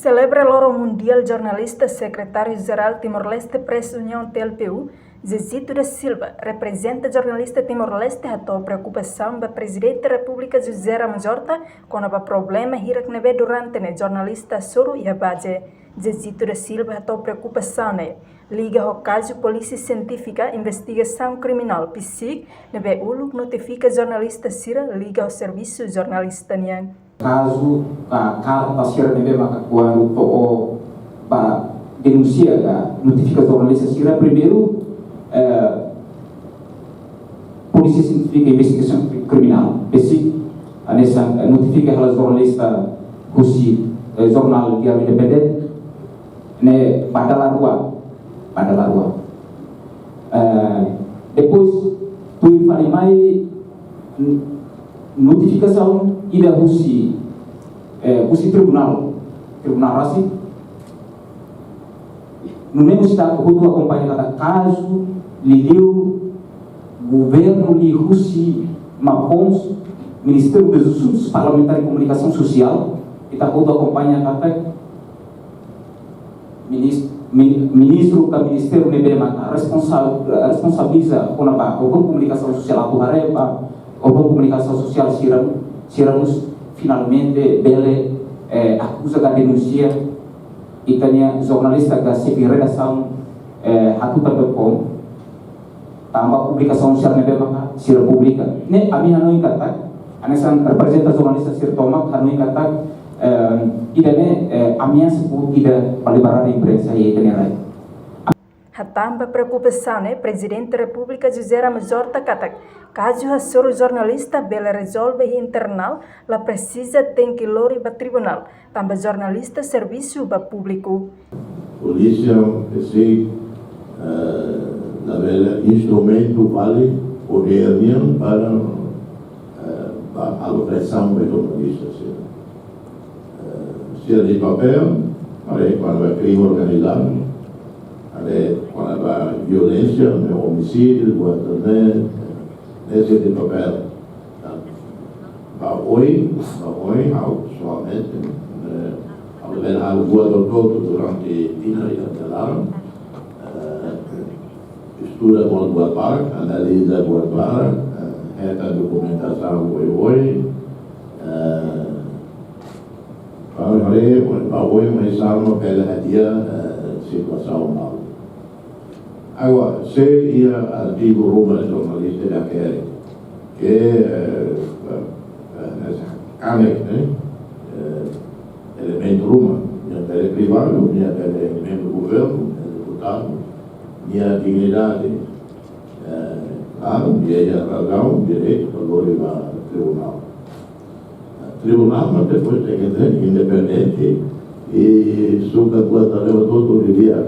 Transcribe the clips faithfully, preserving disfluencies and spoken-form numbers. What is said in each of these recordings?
Selebra Loron Mundiál Jornalista, Sekretáriu Jerál Timor-Leste Press Union, T L P U, Zezito da Silva, reprezenta jornalista Timor-Leste, hato'o preokupasaun ba Prezidente Repúblika José Ramos Horta kona-ba problema hirak ne'ebé durante ne'e jornalista hasoru iha baze. Zezito da Silva hato'o preokupasaun ne'e liga ho kazu Polísia Sientífika Investigasaun Kriminál, PSIK, ne'ebé uluk notifika jornalista sira liga ho servisu jornalista nian. Kazu ka karta sira ne'ebé maka kuandu to'o ba denunsia ka notifika jornalista sira, primeiru, eh, Polísia Sientífika Investigasaun Kriminál, PSIK, hanesan, eh, notifika hela jornalista husi, eh, jornál Diário Independente, ne'e ba dala rua, ba dala rua. Eh, depois, tuir fali mai, n-, notifikasaun ida husi, eh, husi tribunál, tribunál rasik. Nune'e mós ita hotu akompaña katak kazu liuliu governu liuhusi MAPOMS, Ministériu dos Assuntos Parlamentares e Komunikasaun Sosiál, ita hotu akompaña katak minis-, mi-, ministru ka ministériu ne'ebé maka responsa-, responsabiliza kona-ba órgaun komunikasaun sosiál atu haree ba órgaun komunikasaun sosiál sira, sira mós finalmente bele, eh, akuza ka denunsia ita-nia jornalista ka xefe redasaun, eh, Hatutan dot com, tanba publikasaun sira ne'ebé maka sira publika. Ne'e ami hanoin katak, hanesan reprezenta jornalista sira tomak hanoin katak, eh, ida-ne'e, eh, ameasa boot ida ba liberdade imprensa iha ita-nia rai. Hatán ba preokupasaun ne'e, Prezidente Repúblika José Ramos Horta katak, kazu hasoru jornalista bele rezolve iha internál, la presiza tenke lori ba tribunál, tanba jornalista servisu ba públiku. Polísia, PSIK, eh, labele instrumentu fali podér nian para, eh, ba halo presaun ba jornalista sira. Eh, sira iha papél, haree kona-ba krime organizadu, haree kona-ba violénsia, ne'e omisídiu, buat ne'e, ne'e sira iha papél. Ba oin, ba oin, ha'u pesoalmente, eh, ha'u bele halo buat hotu-hotu durante tinan ida nia laran. Eh, estuda buat, buat barak, analiza buat barak, eh, hetan dokumentasaun oioin, eh, para haree, ba oin, oinsá mak bele hadi'a, eh, situasaun balu. Agora, se iha artigu ruma jornalista ida hakerek, ke, eh, eh, eh, kanek, ne'e, eh, elementu ruma, nia bele privadu, nia bele membru governu, nia deputadu, nia dignidade, eh, klaru, nia iha razaun, direitu, para lori ba tribunál. Tribunál, mas depois tenke ser independente i sukat buat ida lewat hotu didi'ak.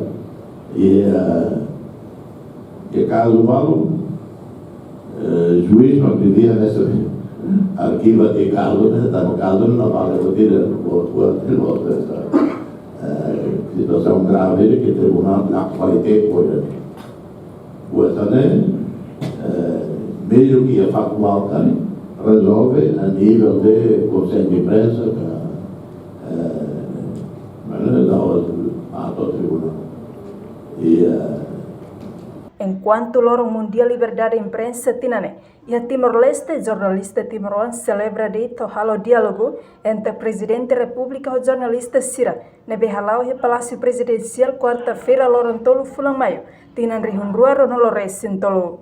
I, eh, iha kazu balu, eh, juís mak didi'ak hanesan arkiva tiha kazu, ne'e, tanba kazu ne'e la vale buat ida, buat, buat, buat, eh, situasaun grave ke tribunál la kualite ko ida. Buat ne'e, eh, meiu ke iha faktuál karik, rezolve a nível de Konsellu de Imprensa, ka, eh, maneira da atu tribunál. I, eh, Enkuantu Loron Mundiál Liberdade Imprensa tinan ne'e, iha Timor-Leste, jornalista timoroan selebra de'it ho halo diálogu entre Prezidente Repúblika ho jornalista sira, ne'ebé hala'o iha Palásiu Prezidensiál, kuarta-feira, loron tolu fulan Maiu, tinan rihun rua ruanulu resin tolu.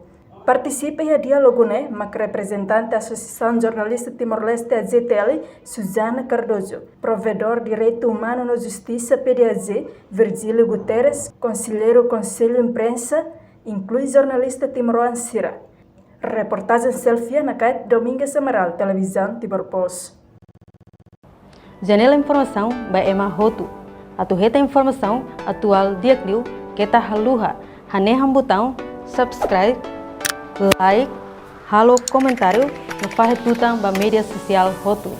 Partisipa iha diálogu ne'e mak reprezentante Asosiasaun Jornalista Timor-Leste, A J T L, Susana Cardoso, Provedór Direitu Umanu no Justisa, P D A J, Virgílio Guterres, Konselleiru Konsellu Imprensa, inklui jornalista timoroan sira. Reportajen selfie nakait Domingas Amaral, Televizaun Timor Post. Janela informasaun ba ema hotu. Atu hetan informasaun atuál di'ak liu, keta haluha hanehan butaun subscribe, like, halo komentáriu no fahe tutan ba média sosiál hotu.